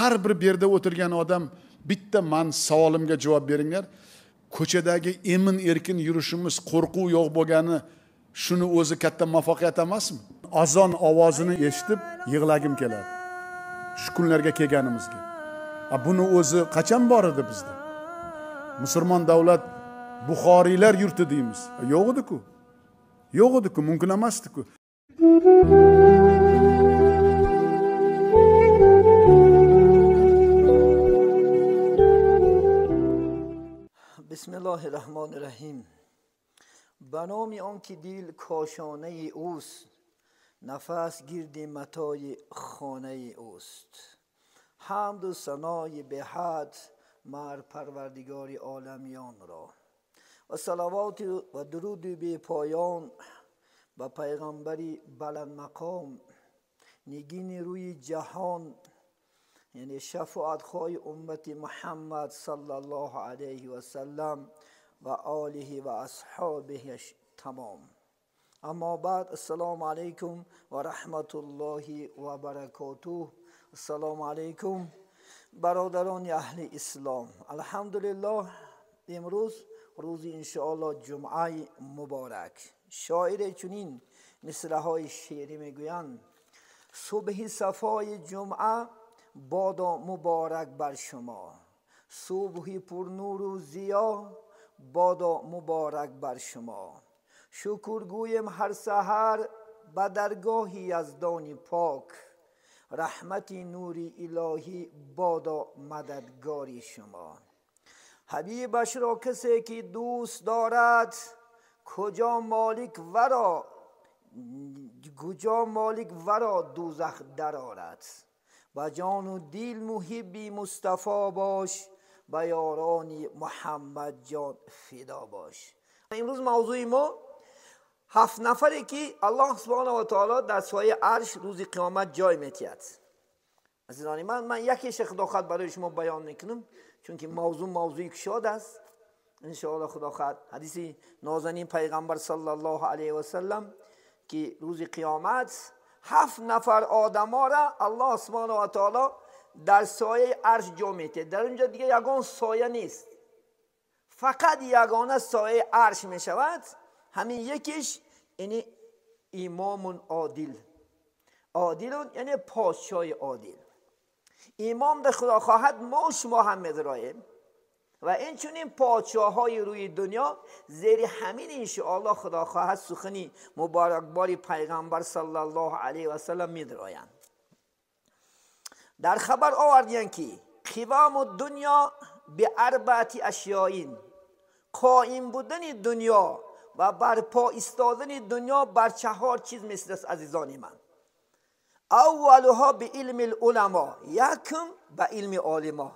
Har bir bu yerda o'tirgan odam bitta man savolimga javob beringlar. Ko'chadagi emin erkin yurishimiz, qo'rquv yo'q bo'lgani shuni o'zi katta muvaffaqiyat emasmi? Azon ovozini eshitib yig'lagim keladi. Shu kunlarga kelganimizga. Buni o'zi qachon bor edi bizda? Musulmon davlat Buxoriylar yurti deymiz. Yo'q edi-ku. Yo'q edi-ku, mumkin emasdi-ku. Bismillahirrahmanirrahim. Ба номи он ки дил кошонаи ӯст, нафас гирди матои хонаи ӯст. Ҳамду санои беҳад мар парвардигори оламиёнро ва салавоту ва дуруди бепоён ба пайғамбари баландмақом, нигини рӯи ҷаҳон, яъне шафоатхоҳи уммати Муҳаммад саллаллоҳу алайҳи васаллам ва олиҳи ва асҳобиҳаш тамом. Аммо баъд, ассалому алайкум ва раҳматуллоҳи ва баракотуҳ. Ассалому алайкум бародарони аҳли ислом. Алҳамдулиллоҳ, имрӯз рӯзи иншоаллоҳ ҷумъаи муборак. Шоире чунин мисраҳои шеърӣ мегӯянд: субҳи сафои ҷумъа бодо муборак бар шумо, субҳи пурнуру зиё бодо муборак бар шумо. Шукргӯем ҳар саҳар ба даргоҳи яздони пок, раҳмати нури илоҳӣ бодо мададгори шумо. Ҳабибашро касе ки дӯст дорад, куҷо молик варо дӯзах дарорад. Ба ҷону дил муҳибби Мустафо бош, ба ёрони Муҳаммад ҷон фидо бош. Имрӯз мавзӯи мо ҳафт нафаре ки Аллоҳ субҳонаҳу ва таоло дар сояи арш рӯзи қиёмат ҷой метиҳад. Азизони ман, ман якеша худо хоҳад барои шумо баён мекунам, чунки мавзӯъ мавзӯи кушод аст. Иншоаллоҳ худо хоҳад ҳадиси нозанин пайғамбар саллаллоҳу алайҳи васаллам ки рӯзи қиёмат ҳафт нафар одаморо Аллоҳ субҳонаҳу ва таоло дар сояи арш ҷо метиҳад. Дар онҷо дига ягон соя нест, фақат ягона сояи арш мешавад. Ҳамин якиш яъне имомун одил. Одилун яъне подшоҳи одил. Имом дар худо хоҳад мо шумо ҳам медароем ва инчунин подшоҳҳои рӯи дунё зери ҳамин иншоаллоҳ худо хоҳад сухани муборакбори пайғамбар саллаллоҳу алайҳи васаллам медароянд. Дар хабар овардиянд ки қивому дунё биарбаати ашёин, қоим будани дунё ва барпо истодани дунё бар чаҳор чиз мисл аст, азизони ман. Аввалуҳо биилми луламо, якум ба илми олимо.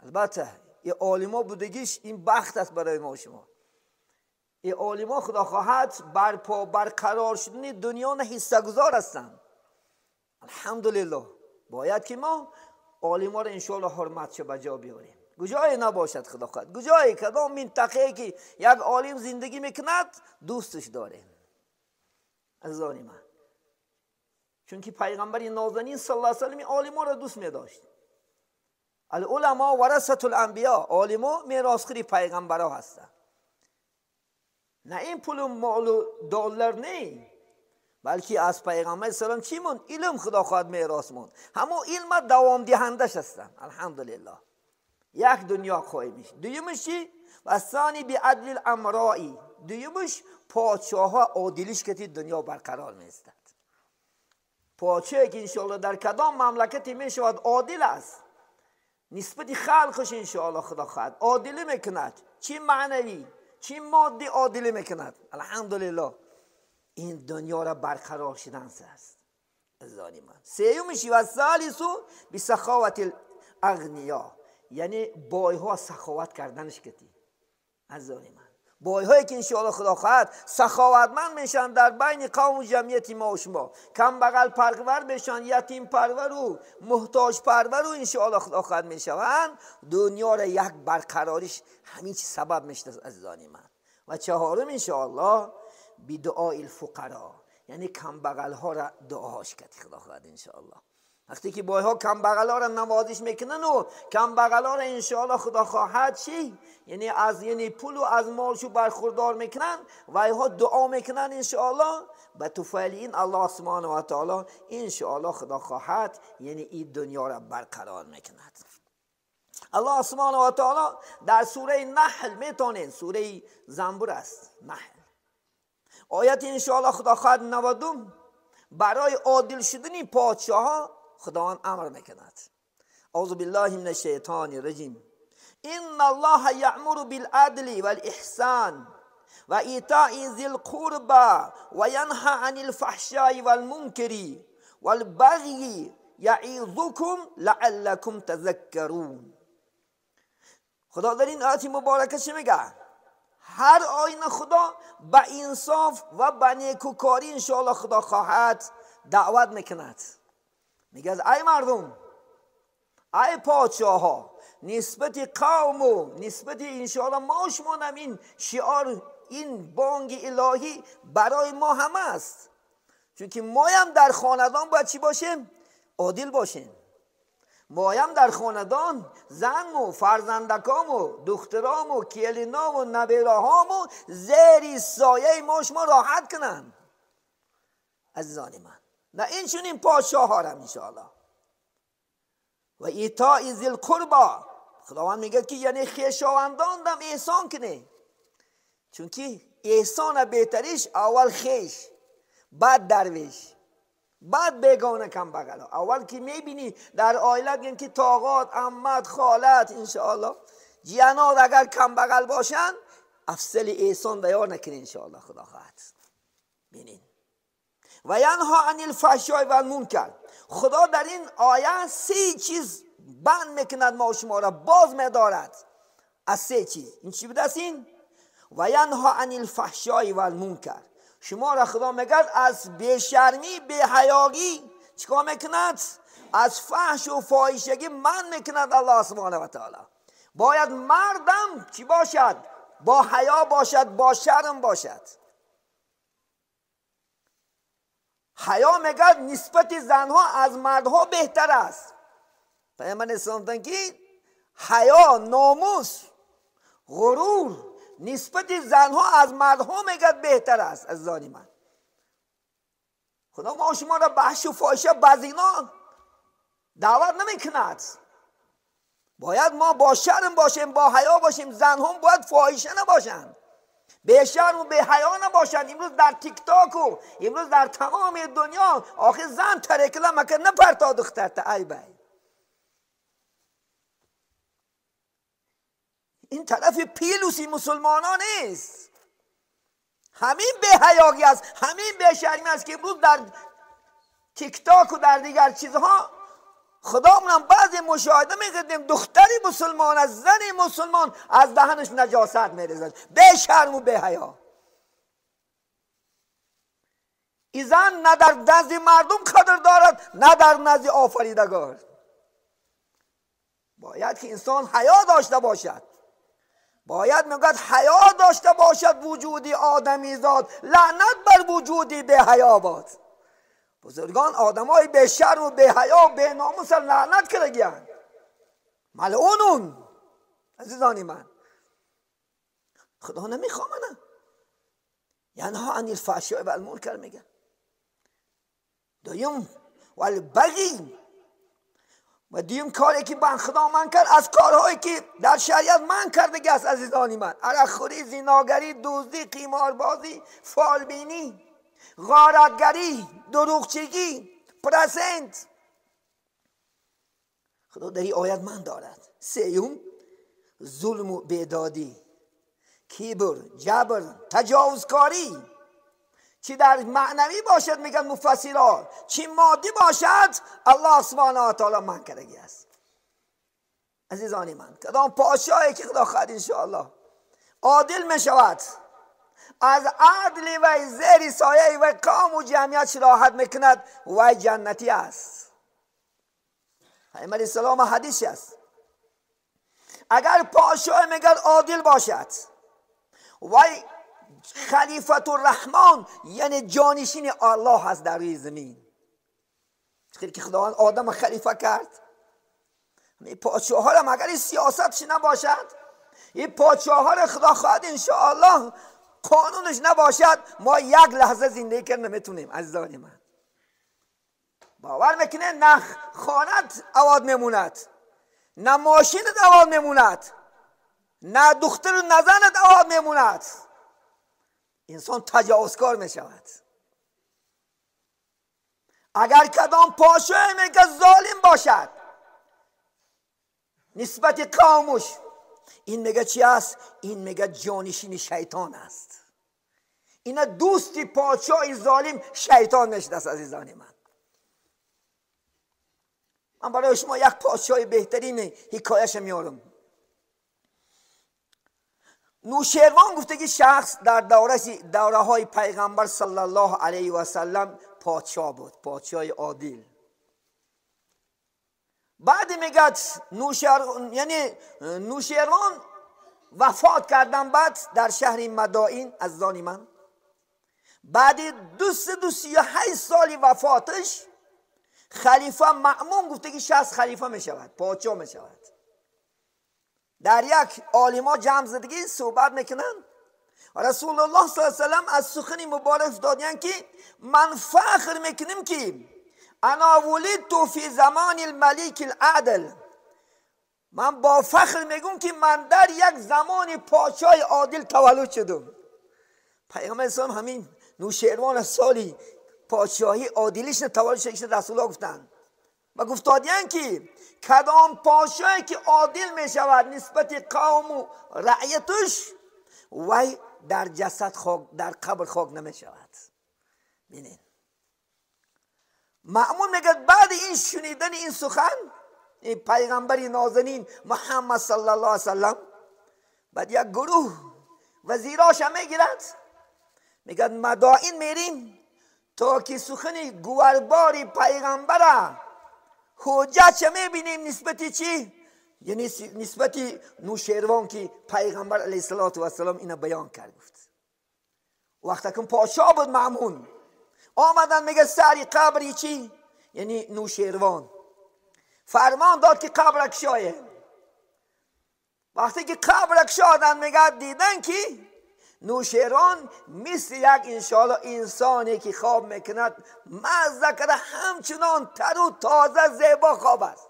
Албатта ин олимо будагиш ин бахт аст барои мо шумо. Ин олимо худо хоҳад барпо барқарор шудани дунё ҳиссагузор ҳастанд. Алҳамдулиллоҳ, бояд ки мо олиморо иншоаллоҳ ҳурматшо ба ҷо биёрем. Куҷое набошад худо хоҳад, куҷое кадом минтақае ки як олим зиндагӣ мекунад дӯсташ дорем, азизони ман. Чунки пайғамбари нозанин саллаллоҳу алайҳи васаллам олиморо дӯст медошт. Алуламо варасатул анбиё, олимо меросхӯри пайғамбаро ҳастанд. На ин пулу молу доллар не, балки аз пайғамбар саллам чӣ монд? Илм худо хоҳад мерос монд. Ҳамон илма давомдиҳандаш ҳастанд. Алҳамдулиллоҳ, як дунё қоимиш. Дуюмиш чӣ? Вассани биадлил амрои. Дуюмиш подшоҳҳо одилиш кати дунё барқарор меистад. Подшоҳе ки иншоаллоҳ дар кадом мамлакате мешавад одил аст нисбати халқаш, иншоаллоҳ худо хоҳад одилӣ мекунад, чӣ маънавӣ чӣ моддӣ одилӣ мекунад. Алҳамдулиллоҳ, ин дунёро барқарор шудан аст, азизони ман. Сеюмиш вассалису бисаховати ағниё, яъне бойҳо саховат карданаш кати. Азизони ман, бойҳое ки иншоаллоҳ худо хоҳад саховатманд мешаванд дар байни қавму ҷамъияти мо шумо, камбағалпарвар мешаванд, ятимпарвару муҳтоҷпарвару иншоаллоҳ худо хоҳад мешаванд. Дунёро як барқарориш ҳамин чиз сабаб мешавад, азизони ман. Ва чаҳорум иншоаллоҳ бидуои лфуқаро, яъне камбағалҳоро дуоҳош кати худо хоҳад иншоаллоҳ. وقتی که بایها کمبغلا را نوازش میکنن و کمبغلا را انشاءالله خدا خواهد چی؟ یعنی از یعنی پول و از مالشو برخوردار میکنن و ایها دعا میکنن انشاءالله. به طفیل این الله سبحانه و تعالی انشاءالله خدا خواهد یعنی این دنیا را برقرار میکند. الله سبحانه و تعالی در سوره نحل میتونین، سوره زنبور است نحل، آیت انشاءالله خدا خواهد 92 برای عادل شدن پادشاه ها خداوند امر میکند. اعوذ بالله من الشیطان الرجیم. ان الله یأمر بالعدل والاحسان و ایتاء ذی القربى و ینهی عن الفحشاء والمنکر والبغی یعظکم لعلکم تذکرون. خدا در این آیت مبارکه چی میگه؟ هر آینه خدا به انصاف و به نیکوکاری انشاءالله خدا خواهد دعوت میکند. میگه ای مردم، ای پادشاه ها، نسبت قوم و نسبت انشاءالله ما شما این شعار، این بانگ الهی برای ما هم است، چون که ما هم در خاندان باید چی باشیم؟ عادل باشیم. ما هم در خاندان زن و فرزندکام و دخترام و کلینام و نبیرهام و زیر سایه ما شما راحت کنن. عزیزان من، نه این چنین پادشاه ها را انشاءالله. و ایتاء ذی القربی، خداوند میگه که یعنی خویشاوندان دم احسان کنه، چون که احسان بهتریش اول خویش، بعد درویش، بعد بیگانه کم بغلا. اول که میبینی در عائلت یعنی که طاقات، عمت، خالت انشاءالله جیانات اگر کم بغل باشن، افضل احسان بیار نکنه انشاءالله خدا خواهد. بینین و ینها عن الفحشاء والمنکر. خدا در این آیه سه چیز بند میکند، ما شما را باز میدارد از سه چیز. این چی بوده است این؟ و ینها عن الفحشاء والمنکر. شما را خدا میگه از بیشرمی، بی‌حیایی چیکار میکند؟ از فحش و فاحشگی من میکند الله سبحانه و تعالی. باید مردم چی باشد؟ با حیا باشد، با شرم باشد. حیا میگه نسبت زنها از مردها بهتر است. پیامبر اسلام گفتند که حیا، ناموس، غرور نسبت زنها از مردها میگه بهتر است. از زانی من خدا ما شما را بحش و فاحشه بزینا دعوت نمیکند. باید ما با شرم باشیم، با حیا باشیم. زنها باید فاحشه نباشند، به شرم و به حیا نباشند. امروز در تیک تاک و امروز در تمام دنیا آخه زن ترکله مکن نپرتا دختر تا ای بای. این طرف پیلوسی مسلمانان نیست. همین به حیایی است، همین به شرمی است که امروز در تیک تاک و در دیگر چیزها خدامونم بعضی مشاهده میکردیم دختری مسلمان از زنی مسلمان از دهنش نجاست میریزد، به شرم و به حیا. این زن نه در نزد مردم قدر دارد، نه در نزد آفریدگار. باید که انسان حیا داشته باشد. باید میگوید حیا داشته باشد وجودی آدمی زاد، لعنت بر وجودی به حیا باد. بزرگان آدمای به شرم و به حیا و به ناموس لعنت کردگیان، ملعونون. عزیزانی من، خدا نمیخوام منه. ینها عن الفحشاء والمنکر میگه. دویم والبغی، و دویم کاری که من خدا من کرد از کارهایی که در شریعت من کرده است. عزیزانی من، عرق خوری، زیناگری، دزدی، قماربازی، فالبینی، غارتگری، دروغچگی، پرسنت، خدا در این آیت من دارد. سیوم ظلم و بیدادی، کبر، جبر، تجاوزکاری، چی در معنوی باشد میگن مفسرها، چی مادی باشد الله سبحانه و تعالی من کردگی است. عزیزانی من، کدام پادشاهی که خدا خواهد انشاءالله عادل میشود، از عدل و زیر سایه و قوم و جمعیت راحت میکند و جنتی است. پیامبر السلام حدیث است. اگر پادشاه میگه عادل باشد و خلیفت الرحمن یعنی جانشین الله هست در روی زمین، که خداوند آدم خلیفه کرد، این پادشاه ها را مگر این سیاستش نباشد؟ این پادشاه ها را خدا خواهد انشاءالله قانونش نباشد، ما یک لحظه زندگی کرد نمیتونیم. عزیزان من باور میکنه نه خانت آباد میموند، نه ماشینت آباد میموند، نه دختر و نه زنت آباد میموند. انسان تجاوزکار میشود. اگر کدام پادشاهی میگه ظالم باشد نسبت قومش، این میگه چی است؟ این میگه جانشین شیطان است. اینا دوستی پادشاه ظالم شیطان نشده است. عزیزان من، من برای شما یک پادشاه بهترین حکایش میارم. نوشیروان گفته که شخص در دوره های پیغمبر صلی الله علیه و سلم پادشاه بود، پادشاه عادل. بعد میگه نوشیروان وفات کردن، بعد در شهر مدائن. از من بعد 238 سال وفاتش خلیفه مأمون گفته که شخص خلیفه می شود، پادشاه می شود. در یک عالما جمع زدگی صحبت میکنن، رسول الله صلی الله علیه و سلم از سخن مبارک دادن که من فخر میکنم که انا ولدت فی زمان الملک العدل. من با فخر میگم که من در یک زمان پادشاه عادل تولد شدم. پیامبر اسلام همین نوشیروان سالی پادشاهی عادلیش تولد شد، رسول الله گفتن و گفتادین که کدام پادشاهی که عادل می شود نسبت قوم و رعیتش، وی در جسد خاک، در قبر خاک نمی شود. ببینید مأمون میگه بعد این شنیدن این سخن، این پیغمبر نازنین محمد صلی الله علیه وسلم، بعد یک گروه وزیراش هم میگیرد، میگه مدائن میریم تا که سخن گوهربار پیغمبر حجت چه میبینیم نسبتی چی؟ یعنی نسبتی نوشیروان که پیغمبر علیه السلام اینو بیان کرد. گفت وقتی که پادشاه بود مأمون، آمدن میگه سری قبری چی؟ یعنی نوشیروان فرمان داد که قبر کشایه. وقتی که قبر کشادن میگه دیدن که نوشیروان مثل یک انشاءالله انسانی که خواب میکند مزه کرده، همچنان تر و تازه زیبا خواب است.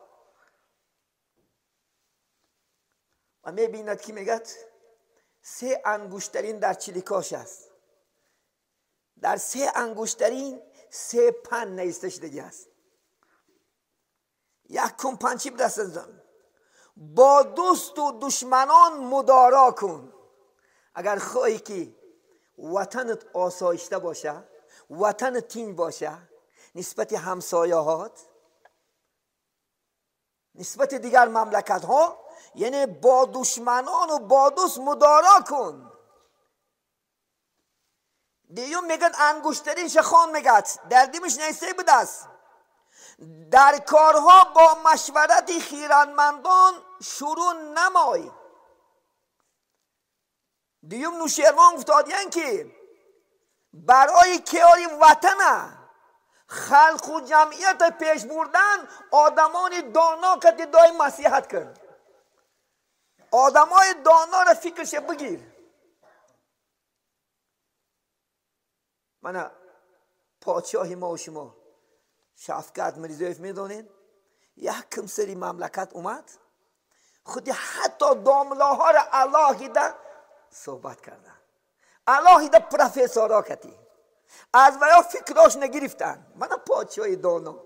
و میبیند که میگه 3 انگشترین در چلیکاش است، در 3 انگشترین 3 پن نیسته شدگی است. یک کن پن چی بدست؟ با دوست و دشمنان مدارا کن. اگر خواهی که وطنت آسایشته باشه، وطنت تین باشه، نسبت همسایه هات، نسبت دیگر مملکت ها، یعنی با دشمنان و با دوست مدارا کن. دیوم میگن انگشترین شخان میگد در دیمش نیسته بود است. در کارها با مشورت خیرانمندان شروع نمای. دیوم نوشیروان گفتادین که برای کاری وطن خلق و جمعیت پیش بردن آدمان دانا که دای مسیحت کن، آدمای دانا را فکرش بگیر. من پادشاه ما و شما شفقت میرزایف میدونین، یک کمسری مملکت اومد، خودی حتی داملاها را علاهیده صحبت کردن، علاهیده پروفسورا کتی از ویا فکراش نگرفتن. من پادشاه دانا،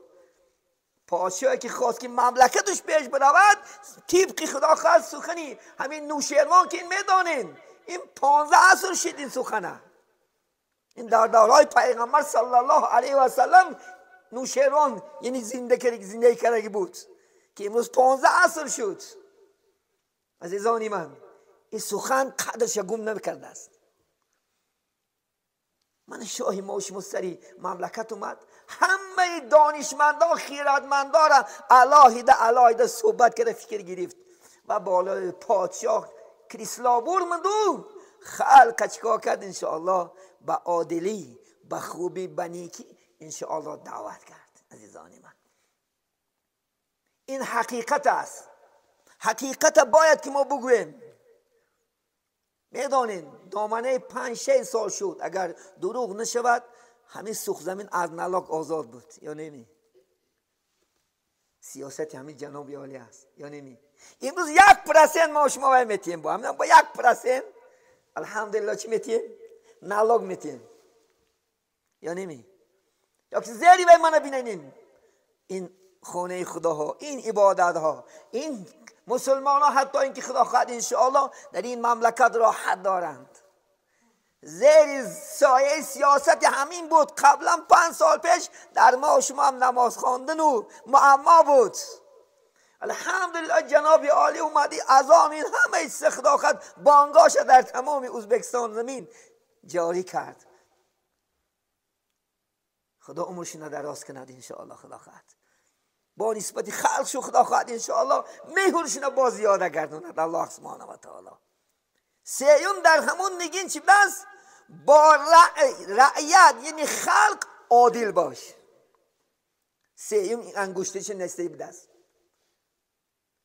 پادشاهی که خواست که مملکتش پیش برود طبق خدا خواست سخنی همین نوشیروان که این میدانین این 15 عصر شد این سخنه، این در دورهای پیغمبر صلی الله علیه و سلم نوشیروان یعنی زنده کرده بود که امروز 15 عصر شد. عزیزان من این سخن قدرش گم نمیکرده است. من شاهی ما و شما سری مملکت اومد، همه دانشمندان خیرتمندان را علاهیده علاهیده صحبت کرده فکر گرفت و بالای پادشاه کریسلابور مندو خلق چیکار کرد؟ انشاءالله به عادلی، به خوبی، به نیکی انشاءالله دعوت کرد. عزیزان من این حقیقت است. حقیقت باید که ما بگوییم. میدانین دامنه 5-6 سال شد اگر دروغ نشود همین سوخت زمین از نلاک آزاد بود یا نمی؟ سیاست همین جناب عالی است یا نمی؟ امروز 1% ما شما باید میتیم، با همین با 1% الحمدلله چی میتیم؟ نلاک میتیم یا نمی؟ یا که زیری باید منو بینین این خانه خداها، این عبادت ها، این مسلمان ها، حتی اینکه خدا خواهد انشاءالله در این مملکت راحت دارند. زیر سایه سیاست همین بود. قبلا 5 سال پیش در ما و شما هم نماز خواندن و معما بود. الحمدلله جناب عالی اومدی اذان این همه خدا خواهد بانگاش در تمام ازبکستان زمین جاری کرد. خدا عمرشون دراز کند انشاءالله. خدا خواهد با نسبت خلق شو خدا خواهد انشاءالله مهرشون باز زیاده گردوند الله سبحانه و تعالی. سیوم در همون نگین چی بس؟ با رعیت یعنی خلق عادل باش. سیوم این انگشتش نسته بدست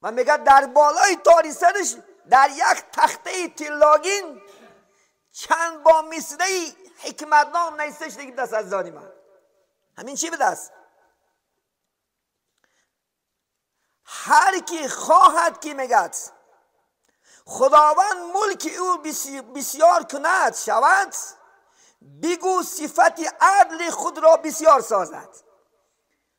و میگه در بالای تاری سرش در یک تخته طلاگین چند با مصره حکمتنام نیستش دیگه دست از زانی من. همین چی بدست؟ هر کی خواهد که میگد خداوند ملک او بسیار کند شود، بگو صفت عدل خود را بسیار سازد.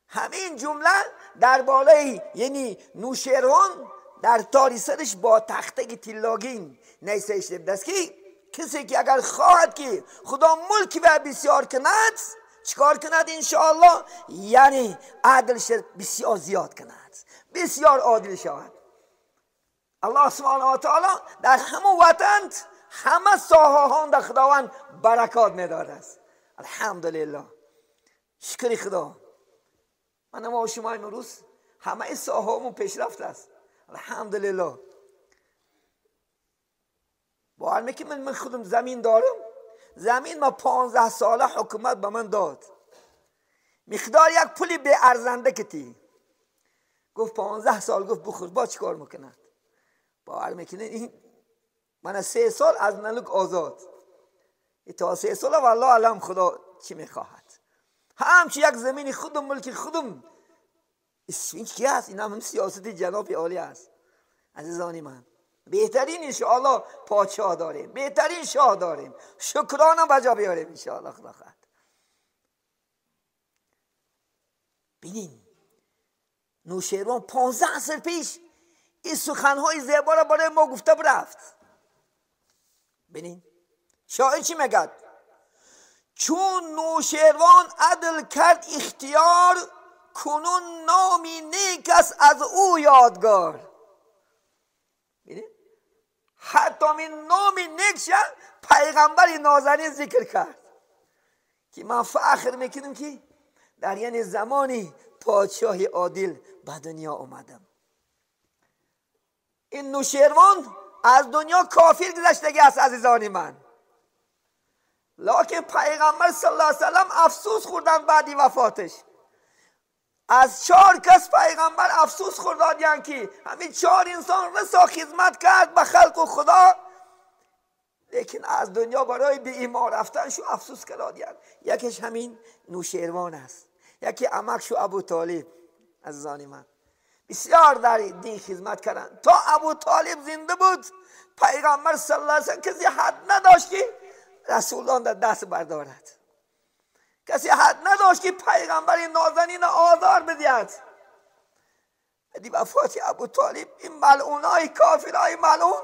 همین جمله در بالای یعنی نوشیروان در تاری سرش با تخته طلاگین نیسته دست که کسی که اگر خواهد که خدا ملک و بسیار کند چیکار کند انشاءالله؟ یعنی عدلش بسیار زیاد کند، بسیار عادل شود. الله سبحانه و تعالی در همه وطن همه ساحه در خداوند برکات میداد است. الحمدلله شکر خدا. من ما شما امروز همه ساحه پیشرفت است الحمدلله. باور میکنی من خودم زمین دارم، زمین ما 15 ساله حکومت به من داد، مقدار یک پولی به ارزنده کتی، گفت 15 سال، گفت بخور با چی کار میکند؟ باور میکنه این من 3 سال از نلوک آزاد تا 3 سال والله علم خدا چی میخواهد. همچی یک زمین خودم ملک خودم. این کی است؟ این هم سیاست جناب عالی است. عزیزانی من بهترین انشاءالله پادشاه داریم، بهترین شاه داریم، شکرانم بجا بیاریم انشاءالله خدا خواهد. ببینین نوشیروان 15 سال پیش این سخنهای زیبا را برای ما گفته برفت. ببینین شاعر چی میگد؟ چون نوشیروان عدل کرد اختیار، کنون نامی نیک است از او یادگار. ببینین حتی من نامی نیک شد پیغمبر نازنین ذکر کرد که من فخر میکنم که در یعنی زمانی پادشاه عادل به دنیا اومدم. این نوشیروان از دنیا کافر گذشتگی است عزیزان من، لکن پیغمبر صلی الله علیه وسلم افسوس خوردن بعدی وفاتش. از 4 کس پیغمبر افسوس خوردن که همین 4 انسان رسا خدمت کرد به خلق و خدا، لیکن از دنیا برای به ایمان رفتن شو افسوس کردن. یکیش همین نوشیروان است، یکی عمک شو ابو طالب. عزیزان من بسیار در دین خدمت کردن. تا ابو طالب زنده بود پیغمبر صلی الله علیه و سلم کسی حد نداشت که رسول الله در دست بردارد، کسی حد نداشت که پیغمبر نازنین آزار بدهد. دی وفات ابو طالب این ملعونای کافرای ملعون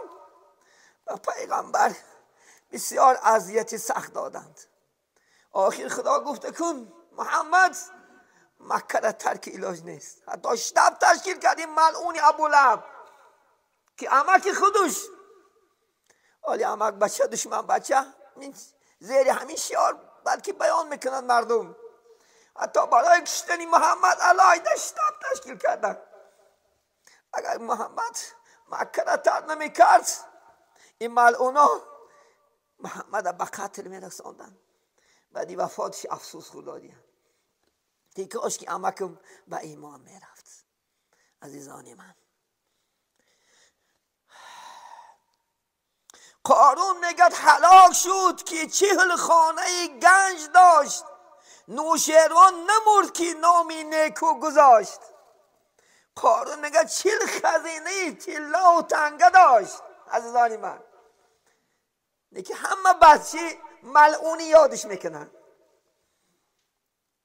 و پیغمبر بسیار اذیت سخت دادند. آخر خدا گفته کن محمد مکه را ترک علاج نیست. حتی شب تشکیل کردیم ملعون ابو لهب که عمک خودش، ولی عمک بچه دشمن بچه، زیر همین شعار بلکه بیان میکنند مردم. حتی برای کشتن محمد علیه شب تشکیل کردن. اگر محمد مکه را ترک نمیکرد این ملعونا محمد به قتل میرساندن. بعدی وفاتش افسوس خوردادیم. کاش که عمکم به ایمان میرفت. عزیزان من، قارون میگه هلاک شد که 40 خانه گنج داشت، نوشیروان نمرد که نامی نیکو گذاشت. قارون میگه 40 خزینه طلا و تنگه داشت. عزیزان من، که همه بچه ملعونی یادش میکنن.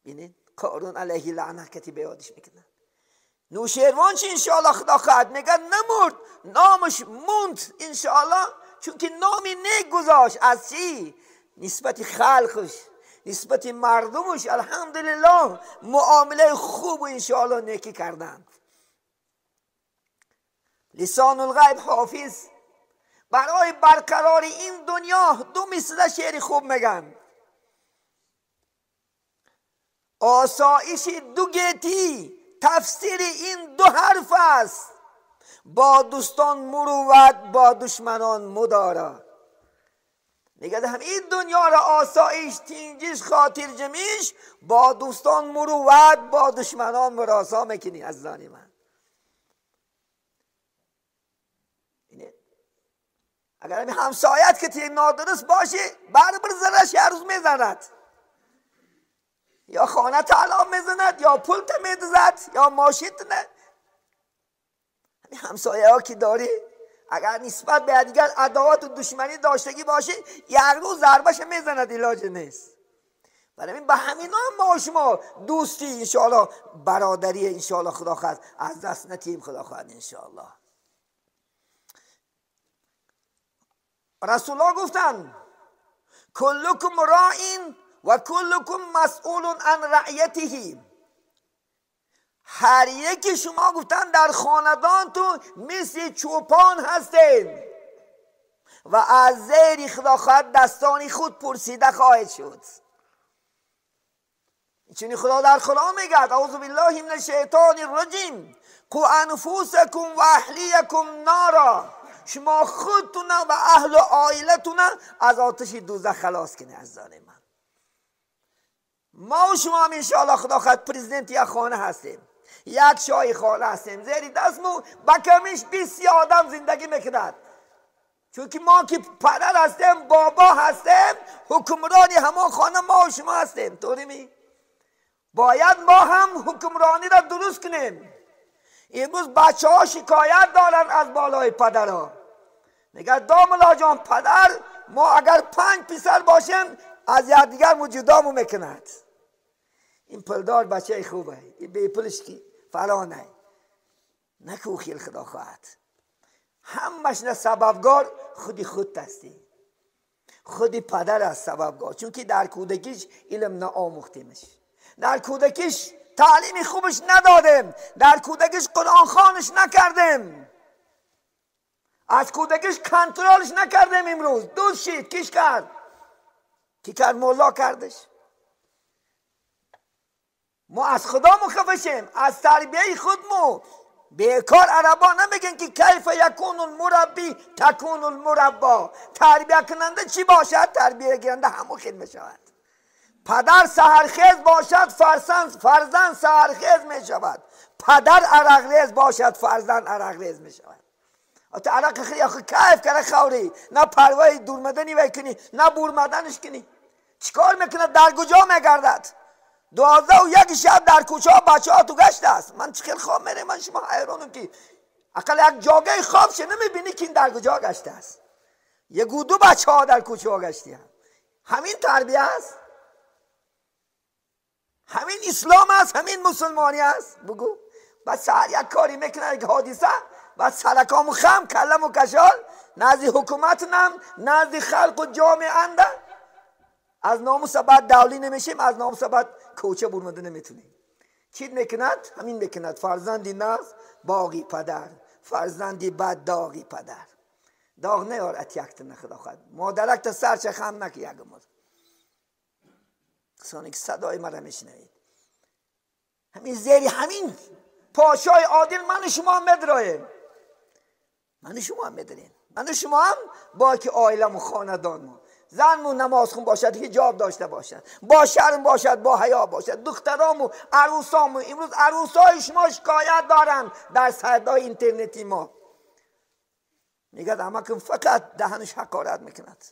ببینید قارون علیه لعنه کتی به یادش میکنن. نوشیروان چی انشاءالله خدا خواهد میگه نمرد، نامش موند انشاءالله، چون که نامی نیک گذاشت. از چی؟ نسبت خلقش، نسبت مردمش الحمدلله معامله خوب و انشاءالله نیکی کردند. لسان الغیب حافظ برای برقرار این دنیا دو مثل شعر خوب میگن. آسایش دو گیتی تفسیر این دو حرف است، با دوستان مروت با دشمنان مدارا. میگه هم این دنیا را آسایش تینجیش خاطر جمیش، با دوستان مروت با دشمنان مراسا میکنی. عزیزان من، اگر همسایت که تی نادرست باشه بر زرش هر روز میزند، یا خانه طلا میزند، یا پول ته میدزد، یا ماشین نه. همسایه ها که داری اگر نسبت به دیگر عداوت و دشمنی داشتگی باشه یک روز ضربش میزند، علاج نیست. برای این به همین هم ما شما دوستی انشاءالله، برادری انشاءالله خدا خواهد از دست نتیم، خدا خواهد انشاءالله. رسول الله گفتن کلکم راع و کلکم مسئول عن رعیته. هر یکی شما گفتن در خاندان تو مثل چوپان هستین و از زیر خدا خواهد دستانی خود پرسیده خواهد شد. چون خدا در قرآن میگه اعوذ بالله من الشیطان الرجیم قوا انفسکم و اهلیکم نارا. شما خودتون و اهل و عائلتون از آتش دوزخ خلاص کنید. عزیزان من، ما و شما هم انشاءالله خدا خواهد پرزیدنت یک خانه هستیم، یک شاهی خانه هستیم، زیر دستمون با کمیش 20 آدم زندگی میکند. چون که ما که پدر هستیم، بابا هستیم، حکمرانی همان خانه ما و شما هستیم. طوری می باید ما هم حکمرانی را درست کنیم. امروز بچه ها شکایت دارن از بالای پدرها، میگه داملا جان پدر ما اگر 5 پسر باشیم از یکدیگر ما جدامو میکند. این پلدار بچه خوبه، این بی پلش کی فلانه نکو خیل خدا خواهد. همش نه سببگار خودی خود هستی، خودی پدر است سببگار، چون که در کودکیش علم نه آموختیمش، در کودکیش تعلیم خوبش ندادیم، در کودکیش قرآن خوانش نکردیم، از کودکیش کنترلش نکردیم. امروز دوست شید کیش کرد، کی کرد؟ مولا کردش. ما از خدا مخفشیم، از تربیه خودمو. بیکار عربا نمیگن که کیف یکون المربی تکون المربا. تربیه کننده چی باشد؟ تربیه گیرنده همو خیل میشود. پدر سحرخیز باشد فرزند سحرخیز میشود، پدر عرقریز باشد فرزند عرقریز میشود. آتا عرق خیلی آخه کیف کرده خوری، نه پروای دورمدنی وی کنی نه بورمدنش کنی. چیکار میکنه؟ در کجا میگردد؟ 12 و 1 شب در کوچه ها بچه ها تو گشت است. من چه خیلی خواب میره، من شما حیرانم که اقل یک جاگه خواب شه نمیبینی که این در کجا گشته است. یک دو بچه ها در کوچه ها گشتی هم. همین تربیه است، همین اسلام است، همین مسلمانی است. بگو بعد سر یک کاری میکنه یک حادثه، بعد سرکامو خم کلم و کشال نزد حکومت نم نزد خلق و جامعه انده. از ناموس بعد دولی نمیشیم، از ناموس بعد کوچه برمده نمیتونیم. چی میکند؟ همین میکند. فرزندی ناز باقی پدر، فرزندی بد داغی پدر. داغ نیار اتیکت نخدا خواهد مادرک تا سرچه خم نکی. یک مد کسانی که صدای مرا میشنوید، همین زیری همین پاشای عادل من شما میدرایم، من شما میداریم، من شما هم با که عائلم و خاندان ما زنمو نماز خون باشد، حجاب داشته باشد، با شرم باشد، با حیا باشد. دخترامو، عروسامو، امروز عروسای شما شکایت دارن در سایت‌های اینترنتی ما. میگه امکم فقط دهنش حقارت میکند.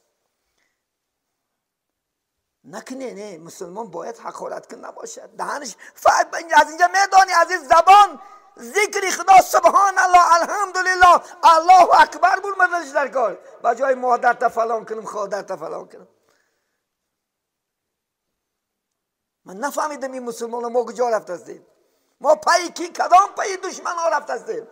نکنه، نه، مسلمان باید حقارت کن نباشد. دهنش فقط از اینجا میدانی، از این زبان ذکر خدا، سبحان الله، الحمدلله، الله اکبر بود مدلش در کار. با جای مادر تا فلان کنم، خادر تا فلان کنم. من نفهمیدم این مسلمان ما کجا رفت هستیم. ما پای کی، کدام پای دشمن ها رفت هستیم.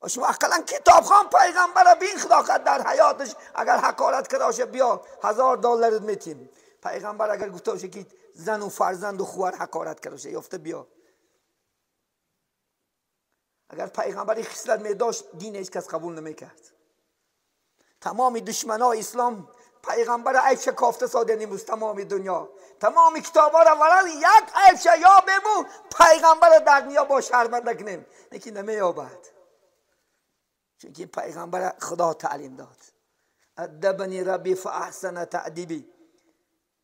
شما اقلا کتابخوان پیغمبر بین خدا در حیاتش اگر حقارت کرده باشه بیا $1000 میتیم. پیغمبر اگر گفته باشه که زن و فرزند و خواهر حقارت کرده باشه یافته بیا. اگر پیغمبر خصلت می داشت دین هیچ کس قبول نمیکرد. تمام دشمنای اسلام پیغمبر عیب شکافته ساده امروز تمام دنیا، تمام کتابا را ورق یک عیب یا بمو پیغمبر در دنیا با شرمنده کنیم، لیکن نمییابد. چون پیغمبر خدا تعلیم داد. ادبنی ربی فاحسن تأدیبی.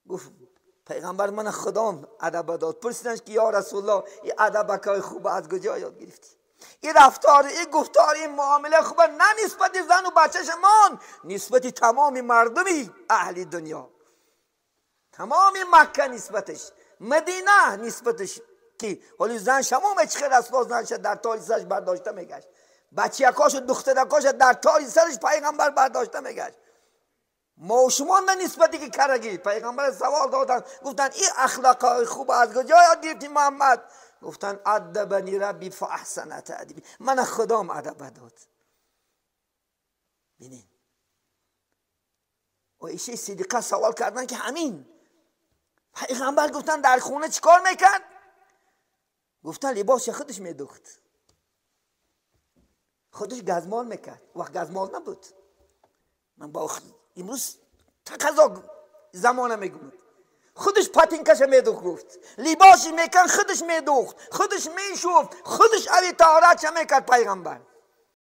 گفت پیغمبر من خدام ادب داد. پرسیدنش که یا رسول الله این ادبکای خوب از کجا یاد گرفتی؟ این رفتار، این گفتار، این معامله خوبه نه نسبت زن و بچه شمان، نسبت تمام مردمی اهل دنیا، تمام مکه نسبتش، مدینه نسبتش که حالی زن شما چه رسول زن شد در تالی سرش برداشته میگشت، بچیکاش و دخترکاش در تالی سرش پیغمبر برداشته میگشت. ما و شما نه نسبتی که کرگی پیغمبر سوال دادن، گفتن این اخلاق خوب از کجا یاد گرفتی محمد؟ گفتن ادبنی ربی فاحسن تأدیبی، من خدام ادب داد. ببینین و عایشه صدیقه سوال کردن که همین پیغمبر گفتن در خونه چیکار میکرد؟ گفتن لباس خودش میدوخت، خودش گزمال میکرد. وقت گزمال نبود. من با امروز تقاضا زمانه میگم خودش پاتینکش میدوخت، گفت لباس میکن خودش میدوخت، خودش میشوفت، خودش اوی طهارت میکرد پیغمبر.